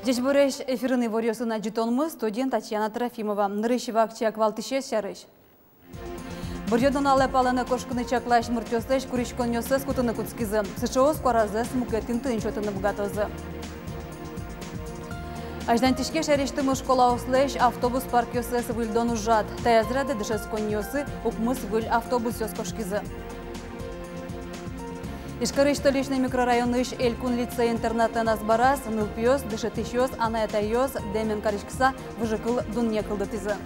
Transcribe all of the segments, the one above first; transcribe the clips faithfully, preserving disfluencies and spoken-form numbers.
Ӟечбуресь! Эфирын иворъёсын адӟытонмы, студиын Татьяна Трофимова. Нырысь вакчияк валтӥсез сярысь. Быръён нуналэ палэнэ кошкыны чаклась муртъёслэсь куриськонъёссэс кутыны кутскизы. Сыӵеос куаразэс мукет интыын сётыны быгатозы. Азьланьтӥське шаерысьтымы школаослэсь автобус паркъёссэс выльдон ужрад. Таяз радэ дышетсконниосы укмыс выль автобусъёс кошкизы. Ижкарысь Столичный микрорайонысь Элькун лицей-интернатлэн азбараз нылпиос, дышетӥсьёс, анай-атайёс дэмен кариськыса выжыкыл дунне кылдытӥзы.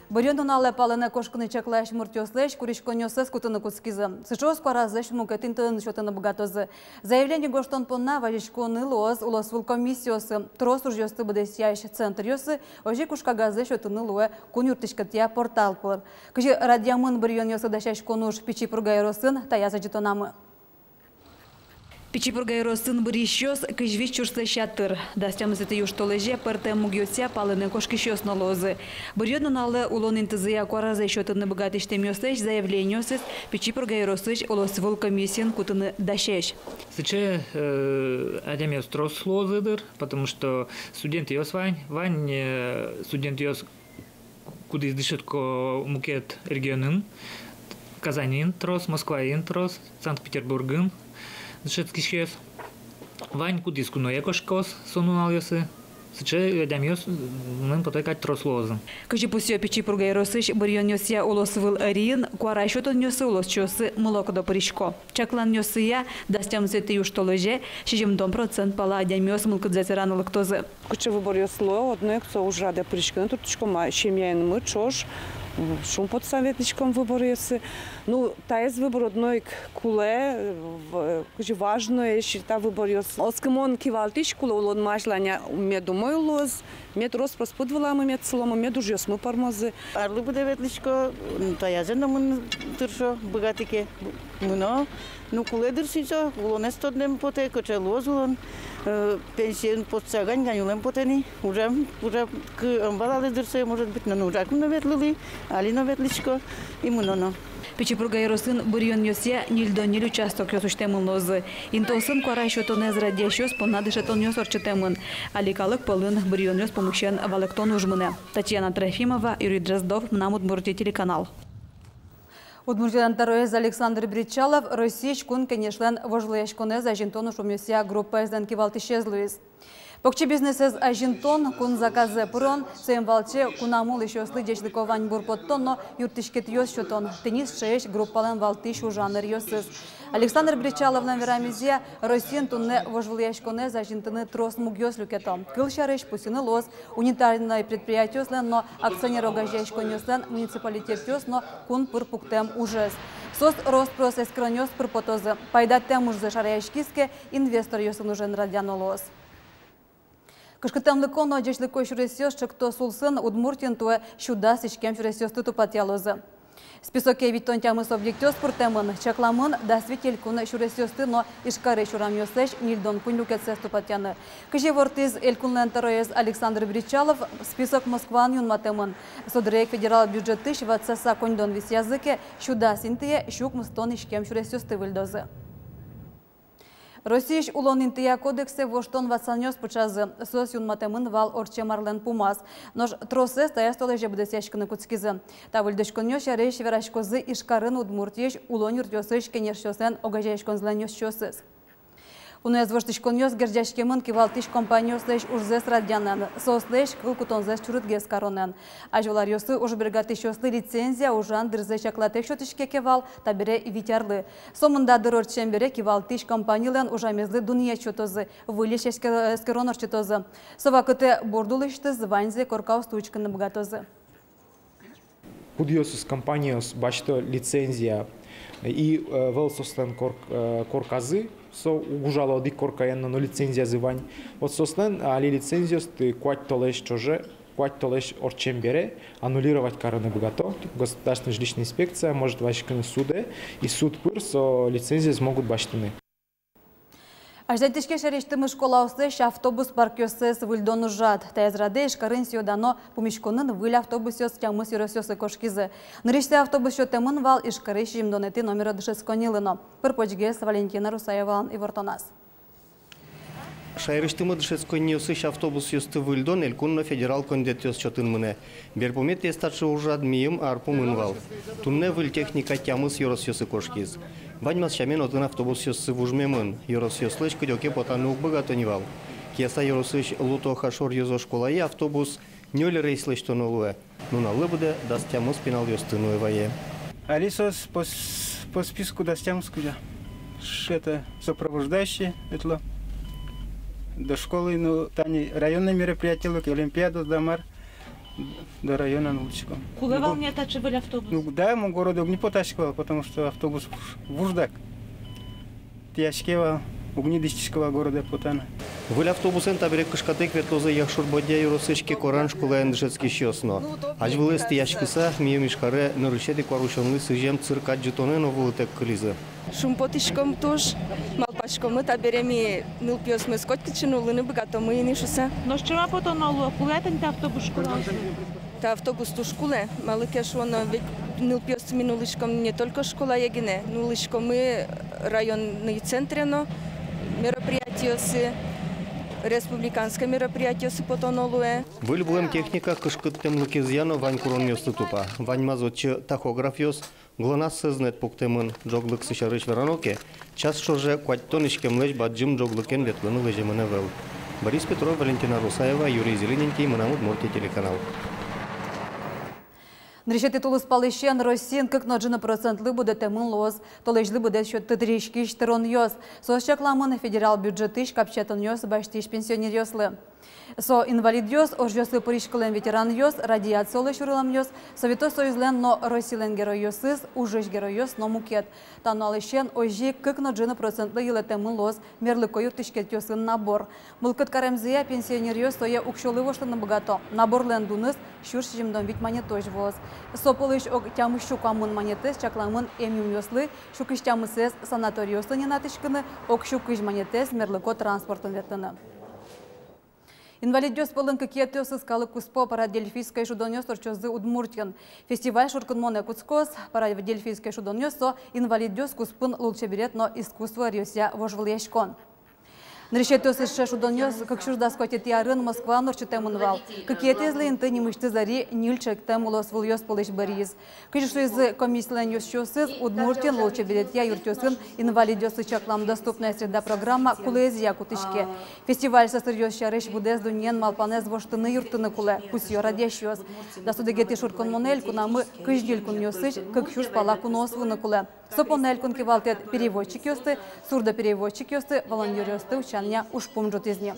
Быръён нуналэ палэнэ кошкыны чаклась муртъёслэсь куриськонъёссэс кутыны кутскизы. Сыӵеос куаразэс мукет интыын сётыны быгатозы. Заявление гожтон понна вазиськыны луоз улосвыл комиссиосы, трос ужъёсты быдэсъясь центръёсы, озьы ик ужкагазэс сётыны луэ кун юрттӥськытъя портал пыр. Кызьы радъямын быръёнъёслы дасяськон уж Пичи Пурга ёросын, таяз адӟытонамы. Пичи Пурга ёросын быръисьёс кызь вить сюрслэсь ятыр. Дас тямысэтӥ южтолэзе пӧртэм мугъёсъя палэнэ кошкисьёс но луозы. Быръён нуналэ улон интызыя куаразэс сётыны быгатӥсьтэмъёслэсь заявлениосыз Пичи Пурга ёросысь улосвыл комиссиын кутыны дасесь. Сыӵе, э, адямиос трос луозы дыр, потому что студентъёс вань, вань, э, студентъёс, кудӥз дышетско мукет регионын, Казаньын трос, Москваын трос, Санкт-Петербургын дышетскисьёс. Вань, кудӥз куное кошкоз со нуналъёсы. Сыӵе адямиос, м, мыным потэ кадь, трос луозы. Кызьы пусъё Пичи Пурга ёросысь быръёнъёсъя улосвыл ӧриын, куара сётонъёсы улосчиосы мылокыдо пырисько. Чакланъёсыя, дас тямысэтӥ южтолэзе сизьымдон процент пала адямиос мылкыдзэс вераны лыктозы. Кыӵе выборъёс луо, одно ик со ужрадэ пыриськыны турттӥськом, ма семьяенымы ӵош, м, шумпотыса ветлӥськом выборъёсы. Ну, таиз выбор одно ик кулэ, в-, кызьы важноесь та выборъёс. Оскымон кивалтӥсь кулэ улонмы азьланя мед умой луоз, мед рос-прос пыд выламы мед сыломы, мед ужъёсмы пӧрмозы. Арлы быдэ ветлӥсько, м, таязэ но мыныны тыршо, быгатӥ ке, мыно. Ну, кулэ дыр син со, улонэз тодтэм потэ, кыӵе луоз улон, э, пенсиен потса гань-гань улэм потэ ни, ужам, ужам кы ӧм валалэ дыр сое, может быть, но, ну, ужакум но ветлылӥ, али но ветлӥсько, и мыноно. Пичи Пурга ёросын быръёнъёсъя ньыльдон ньыль участокъёс усьтэмын луозы. Интыосын куара сётонэз радъясьёс понна дышетонъёс ортчытэмын. Али калык пӧлын быръёнъёс пумысен валэктон уж мынэ. Татьяна Трофимова, Юрий Дроздов, «Мынам Удмуртие» телеканал. Удмуртилэн тӧроез Александр Бречалов Россиысь Кун Кенешлэн вожвылъяськонэз азинтон ужпумъёсъя группаезлэн кивалтӥсез луиз. Покчи бизнесэз азинтон, кун заказэ пырон, соин валче кунамы улӥсьёслы ӟечлыко ваньбур поттон но юрттӥськетъёс сётон — тӥни сыӵеесь группалэн валтӥсь ужан ӧръёсыз. Александр Бречаловлэн верамезъя, Россиын туннэ вожвылъяськонэз азинтыны трос мугъёс люкето. Кылсярысь, пусйыны луоз унитарной предприятиослэн но акционер огазеяськонъёслэн муниципалитетъёс но кун пыр пуктэм ужез. Соос рос-прос эскеронъёс пыр потозы. Пайдатэм ужзы шараяськиз ке, инвесторъёсын ужен радъяно луоз. Кышкыттэмлыко но ӟечлыко сюресъёс чектос улсын Удмуртиын туэ сю дас иськем сюресъёсты тупатъялозы. Списоке витьтон тямыс объектъёс пыртэмын. Чакламын дас вить элькун сюресъёсты но Ижкарысь урамъёслэсь ньыльдон куинь люкетсэс тупатъяны. Кызьы ивортӥз Элькунлэн тӧроез Александр Бречалов, список Москваын юнматэмын. Со дыре ик федерал бюджетысь ватсаса коньдон висъязы ке, сю дас интые сю укмыстон иськем сюресъёсты выльдозы. Россиысь улон интыя кодексэ воштон-ватсанъёс пыӵазы. Соос юнматэмын вал ортчем арлэн пумаз. Нош тросэз таяз толэзе быдэсъяськыны кутскизы. Та выльдӥськонъёс сярысь вераськозы Ижкарын Удмуртиысь улон юртъёсысь кенешъёслэн огазеяськонзылэн ёзчиосыз. Куноез воштӥськонъёс герӟаськемын кивалтӥсь компаниослэсь ужзэс радъянэн, соослэсь кыл кутонзэс чурытгес каронэн. Азьвыл аръёсы ужбергатӥсьёслы лицензия ужан дырзэ чаклатэк сётӥське ке вал, табере вить арлы. Сомында дыр ортчем бере кивалтӥсь компанилэн ужамезлы дунъет сётозы, выльысь эске-, эскерон ортчытозы. Со вакытэ борд улысьтыз ваньзэ коркаосы учкыны быгатозы. Кудъёсыз компаниос басьто лицензия и, э, ӧвӧл соослэн кор-, э, корказы, со уг ужало одӥг коркаен но, но лицензиязы вань. Вот соослэн али лицензиосты куать толэзь ӵоже, куать толэзь ортчем бере аннулировать карыны быгато. Государственная жилищная инспекция может вазиськыны судэ, и суд пыр со лицензиез могут басьтыны. Азьланьтӥське шаерысьтымы школаослэсь автобус паркъёссэс выльдон ужрад. Таяз радэ Ижкарын сӥё-дано пумиськонын выль автобусъёс тямыс ёросъёсы кошкизы. Нырысьсэ автобус сётэмын вал Ижкарысь сизьымдонэтӥ номеро дышетсконнилы но. Пыр-почгес Валентина Русаевалэн ивортоназ. Шаерысьтымы дышетсконниосысь автобусъёсты выльдон элькун но федерал коньдэтъёс чотын мынэ. Берпуметӥез таӵе ужрад миым ар пумын вал. Туннэ выль техника тямыс ёросъёсы кошкиз. Ваньмаз сямен отын автобусъёссы вужмемын. Ёросъёслэсь кыдёке потаны уг быгато ни вал. Кияса ёросысь Луто-Хашор ёзо школае автобус ньыль рейс лэсьтоно луэ. Нуналлы быдэ дас тямыс пиналъёсты нуэ вае. Али соос по с-, по списку дас тямыс кузя. Ш-, это, сопровождающие, ветло. До школы, ну, тани районное мероприятие луэ ке, олимпиада, да мар, до района нуллӥськом. Кулэ вал ни-а таӵе выль автобус? Ну, да, мон городэ уг ни потӥськы вал, потому что автобус вуж-, вуж дак. Тӥяське вал, уг ни дӥсьтӥськы вал городэ потаны. Выль автобусэн табере кышкатэк ветлозы Якшур-Бӧдья ёросысь Кекоран школаын дышетскисьёс но. Азьвылэз тӥяськыса, миым Ижкаре нырысетӥ куарусёнлы сӥзем цирк адӟытонэ но вуылытэк кылизы. Шумпотӥськом туж, малпаськомы, табере ми нылпиосмес котькытчы нуллыны быгатомы ини шуыса. Нош ӵем-а потоно луэ, кулэ-а тани та автобус школаосы? Та автобус туж кулэ, малы ке шуоно, ведь нылпиосты ми нуллӥськом не только школае гинэ, нуллӥськомы районный центре но, мероприятиосы, республиканской мероприятиосы потоно луэ. Выль вуэм техника кышкыттэмлыкезъя но вань куронъёслы тупа. Ваньмаз отчы тахографъёс, ГЛОНАСС-эз но пуктэмын. Ӝоглыксы сярысь верано ке, час ӵоже куатьтон иськемлэсь бадӟым ӝоглыкен ветлыны лэземын ӧвӧл. Борис Петров, Валентина Русаева, Юрий Зелененький, «Мынам Удмуртие» телеканал. Нырысетӥ тулыспалысен Россиын кык но ӝыны процентлы будэтэмын луоз толэзьлы быдэ сётыт тырыськись тыронъёс. Соос чакламын федерал бюджетысь капчиятонъёс басьтӥсь пенсионеръёслы. Со инвалидъёс, ожъёсы пыриськылэм ветеранъёс, радиациялы сюрылэмъёс, Совето Союзлэн но Россилэн геройёсыз, ужысь геройёс но мукет. Та нуналысен озьы ик кык но ӝыны процентлы йылэтэмын луоз мерлыко юрттӥськетъёсын набор. Мылкыд каремзыя, пенсионеръёс сое уксёлы воштыны быгато. Наборлэн дуныз сюрс сизьымдон вить манетозь вуоз. Со пӧлысь ог тямыссю куамын манетэз чакламын эмъюмъёслы, сю кызь тямысэз санаториосын ик ветлыны, ог сю кызь манетэз мерлыко транспортын ветлыны. Инвалидъёс пӧлын кыкетӥосыз калык куспо парадельфийской шудонъёс ортчозы Удмуртиын. Фестиваль шуркынмонэ кутскоз. Парадельфийской шудонъёс — со инвалидъёс куспын лулчеберет но искусство ӧръёсъя вожвылъяськон. Нырысетӥосыз сыӵе шудонъёс кык сюрс дас куатетӥ арын Москваын ортчытэмын вал. Кыкетӥезлы инты нимысьтыз ӧри ньыль чектэмлос вылъёс пӧлысь быръиз. Кызьы шуизы комиссилэн ёзчиосыз, Удмуртиын лулчеберетъя юртъёсын инвалидъёслы чаклам «Доступная среда» программа кулэезъя кутӥське. Фестиваль сӧсыръёс сярысь быдэс дуннеен малпанэз воштыны юрттыны кулэ, пусъё радъясьёс. Дас одӥгетӥ шуркынмонэ элькунамы кызь ньыль кунъёсысь кык сюрс пала куноос вуыны кулэ. Со понна элькун кивалтэт переводчикъёсты, сурдопереводчикъёсты, волонтёръёсты утчанъя ужпум ӝутӥз ни.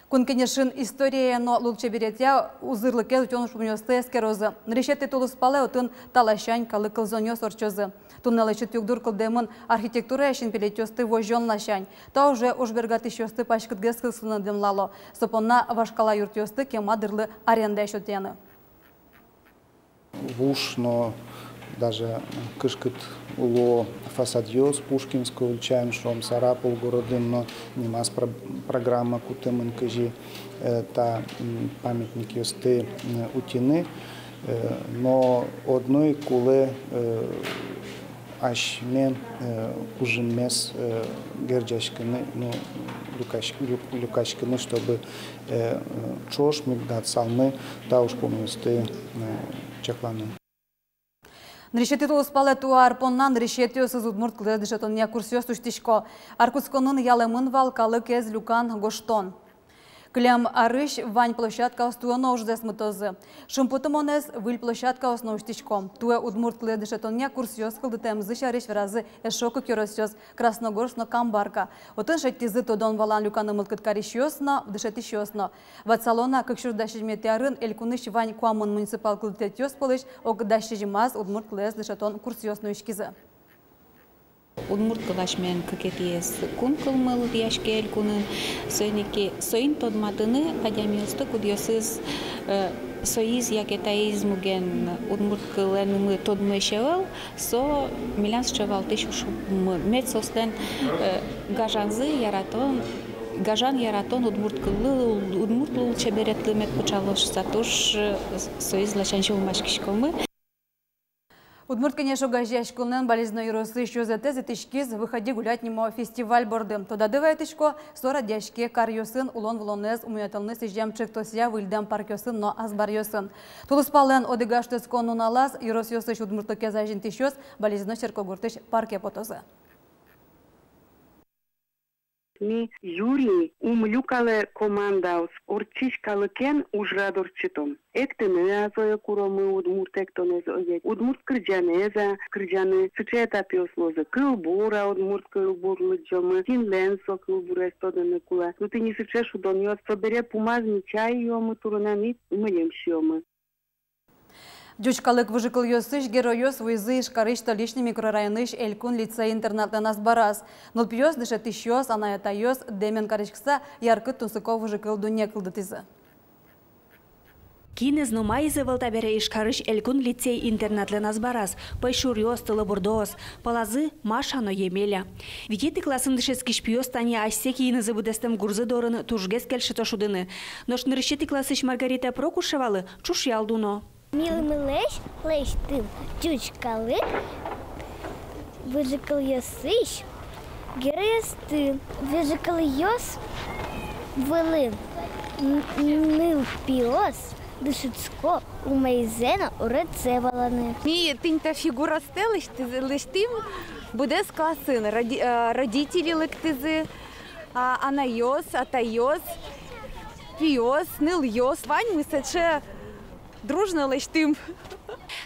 Кун Кенешын историяя но лулчеберетъя узырлыкез утён ужпумъёсты эскерозы. Нырысетӥ тулыспалэ отын та ласянь калык кылзонъёс ортчозы. Туннэ лэчыт югдур кылдэмын архитектурая синпелетъёсты возён ласянь. Та уже ужбергатӥсьёсты паськытгес кыскыны дэмлало. Со понна вашкала юртъёсты кема дырлы арендае сётъяны. Вуж но даже кышкыт луо фасадъёс Пушкинской ульчаын, шуом, Сарапул городын но нимаз про-, программа кутэмын, кызьы, э, та, м, памятникъёсты, м, утьыны, э, но одно ик кулэ, э, асьме, э, кужыммес, э, герӟаськыны, ну, люкась-, люк-, люкаськыны, чтобы, э, э, ӵош мылкыдатсалмы та ужпумъёсты, э, чакланы. Нырысетӥ тулыспалэ туэ ар понна нырысетӥосыз удмурт кылэз дышетонъя курсъёс усьтӥсько. Ар кутсконын ялэмын вал калыкез люкан, гожтон. Кылем арысь вань площадкаос туэ но ужзэс мытозы. Шумпотымонэз, выль площадкаос но усьтӥсько. Туэ удмурт кылэз дышетонъя курсъёс кылдытэмзы сярысь веразы эшшо кык ёросъёс: Красногорск но Камбарка. Отын шедьтӥзы тодон-валан люканы мылкыд карисьёс но, дышетӥсьёс но. Ватсалом на, кык сюрс дас сизьыметӥ арын элькунысь вань куамын муниципал кылдытэтъёс пӧлысь ог дас сизьымаз удмурт кылэз дышетон курсъёс нуиськизы. Удмурт кыл асьмелэн кыкетӥез кун кылмы лыдъяське элькунын. Соин ик, соин тодматыны адямиосты, кудъёсыз, э, соиз яке таиз муген удмурт кылэнымы тодмоесь ӧвӧл, со милям сыӵе валтӥсь ужпуммы. Мед соослэн, э, гажанзы яратон, гажан яратон удмурт кыллы, удмурт лулчеберетлы мед пыӵалоз шуыса туж, э, соиз ласянь сюлмаськиськомы. Удмурт Кенеш огазеяськонлэн Балезино ёросысь ёзэтэз итӥськиз «Выходи гулять» нимо фестиваль борды. Тодады вайытӥсько, со радъяське каръёсын улон-вылонэз умоятылыны сӥзем ӵектосъя выльдэм паркъёсын но азбаръёсын. Тулыспалэн одӥгаз шутэтскон нуналаз ёросъёсысь удмуртлыкез азинтӥсьёс Балезино черкогуртысь парке потозы. Ми юри «Ум люкалэ» командаос ортчись калыкен ужрад ортчытом. Эктыны-а сое куромы, удмурт эктонэз озьы, удмурт кырӟанэз-а кырӟаны, сыӵе этапъёс луозы. Кылбур-а, удмурт кылбур лыдӟомы, кинлэн со кылбурез тодыны кулэ. Ну, тӥни сыӵе шудонъёс. Собере пумаз ми чай юомы турынам и мыльым сиёмы. Ӟуч калык выжыкылъёсысь геройёс вуизы Ижкарысь Столичный микрорайонысь элькун лицей-интернатлэн азбараз. Нылпиос, дышетӥсьёс, анай-атайёс дэмен кариськыса яркыт тунсыко выжыкыл дунне кылдытӥзы. Кинэз но маиз ӧвӧл табере Ижкарысь элькун лицей-интернатлэн азбараз. Пӧйшуръёс, тылобурдоос. Пӧлазы Маша но Емеля. Витетӥ классын дышетскись пиос тани асьсэ киынызы быдэстэм гурзы дорын тужгес кельшыто шудыны. Нош нырысетӥ классысь Маргарита Прокушевалы ӵушъял дуно. Ми лымылэсь лэсьтӥм ӟуч калык выжыкылъёсысь геройёсты. Выжыкылъёс вылын н-, нылпиос дышетско умойзэ но уретсэ валаны. Ми тӥни та фигураосты лэсьтӥ-, лэсьтӥм быдэс классын. Роди-, э, родители лыктӥзы, а, анайёс, атайёс, пиос, нылъёс. Ваньмыз сыӵе дружно лэсьтӥм.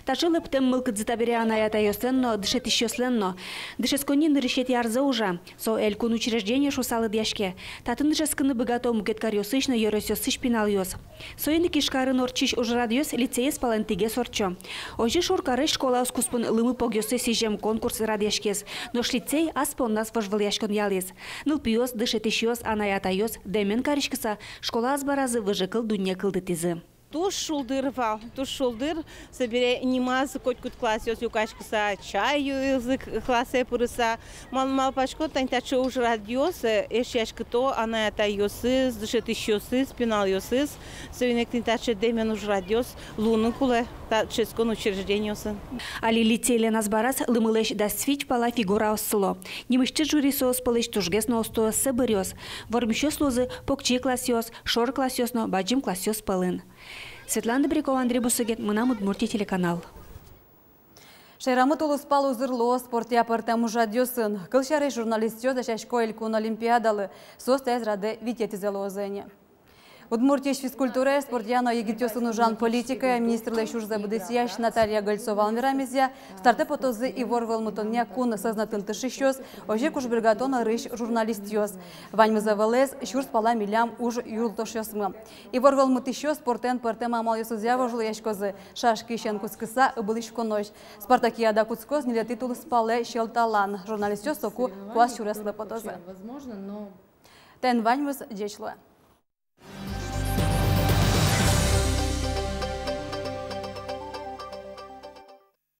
Таӵе лэптэм мылкыдзы табере анай-атайёслэн но, дышетӥсьёслэн но. Дышетсконни нырысетӥ арзэ ужа. Со элькун учреждение шуыса лыдъяське. Татын дышетскыны быгато мукет каръёсысь но ёросъёсысь пиналъёс. Соин ик Ижкарын ортчись ужрадъёс лицеез палэнтӥгес ортчо. Озьы шоркарысь школаос куспын лымы погъёссэ сӥзем конкурс радъяськиз. Нош лицей ас понназ вожвылъяськонъялӥз. Нылпиос, дышетӥсьёс, анай-атайёс дэмен кариськыса школа азбаразы выжыкыл дунне кылдытӥзы. Туж шулдыр вал, туж шулдыр. Собере нимаз котькуд классъёс люкаськыса чай юизы, к-, классэ пырыса. Мал-, малпасько, тани таӵе ужрадъёс, э, эшъяськыто анай-атайёсыз, дышетӥсьёсыз, пиналъёсыз. Соин ик тӥни таӵе дэмен ужрадъёс луыны кулэ та дышетскон учреждениосын. Али лицейлэн азбараз лымылэсь дас вить пала фигураос сыло. Нимысьтыз жюри соос пӧлысь тужгес но устоосыз быръёз. Вормисьёс луозы покчи классъёс, шор классъёс но бадӟым классъёс пӧлын. Светлана Добрякова, Андрей Бусыгин, «Мынам Удмуртие» телеканал. Шаерамы тулыспал узыр луоз спортъя пӧртэм ужрадъёсын. Кылсярысь, журналистъёс дасясько элькун олимпиадалы. Соос таиз радэ витетӥзэ луозы ини. Удмуртиысь физкультурая, спортъя но егитъёсын ужан политикая министрлэсь ужзэ быдэсъясь Наталья Гольцовалэн верамезъя, стартэ потозы ивор вӧлмытонъя кун сӧзнэтын тыршисьёс, озьы ик ужбергатон ӧрысь журналистъёс. Ваньмыз ӧвӧлэз сюрс пала милям уж юлтошъёсмы. Ивор вӧлмытӥсьёс спортэн пӧртэм амалъёсызъя вожвылъяськозы, шашкисен кутскыса ыбылӥськонозь. Спартакиада кутскоз ньылетӥ тулыспалэ Сьӧлталан. Журналистъёс соку куас сюреслы потозы. Таин ваньмыз, ӟеч луэ.